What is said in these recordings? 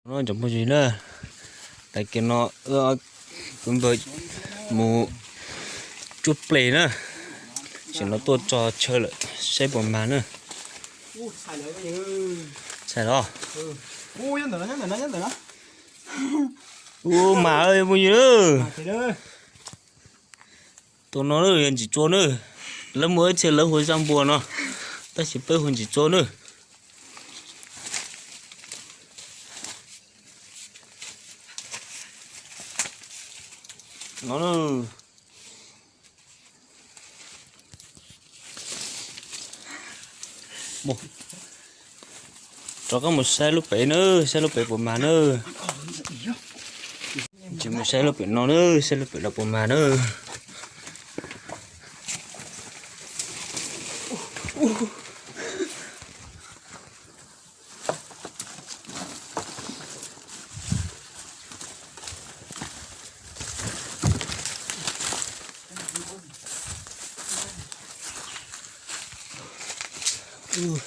No cov phooj ywg na, tag kis no wb npawg mus cuab ples na, tam sim no tuaj txog chaw lawm saib puas mag na. Txhais los? Ub, mas phooj ywg na. Tus no yog ntsis tsua na, lawv muaj ib txhia lawv hu zaj npua no, tab sis peb hu ntsis tsua na. No na. Rov qab mus saib lub pem na, saib lub pem puas mag na. Tsis mus saib lub pem no na, saib lub pem no puas mag na.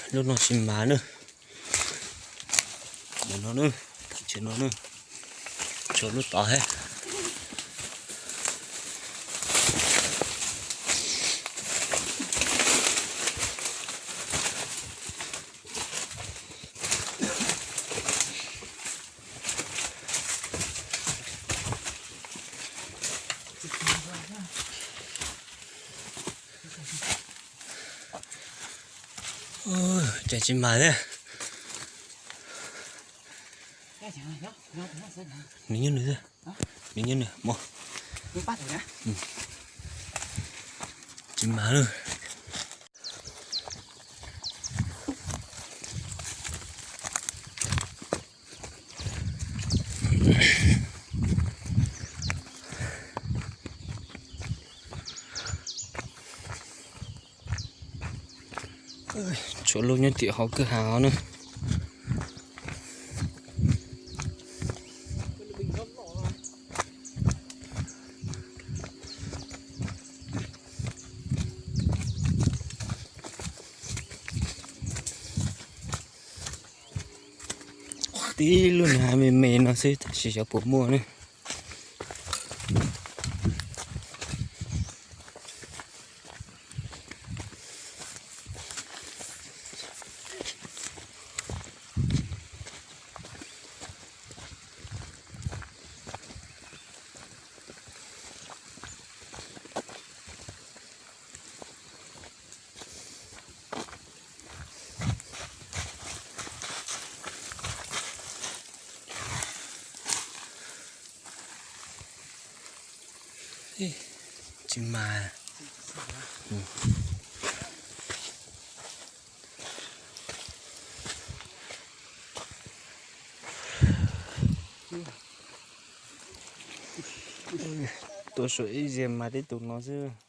Lub no tsis mag na. Ntawm no na, thaum tsev no na, tshuav lub tod thiab. Cas tsis mag thiab. Nws nyob nws, nws nyob nws mus. Tsis mag lawm. Tshuav lub nyob tim hauv kwj ha no na. Tib lub nws hais me me no xwb tab sis xyov puas muaj ne. Tsis mag. Tuaj saum ib ze mas tib tug no xwb.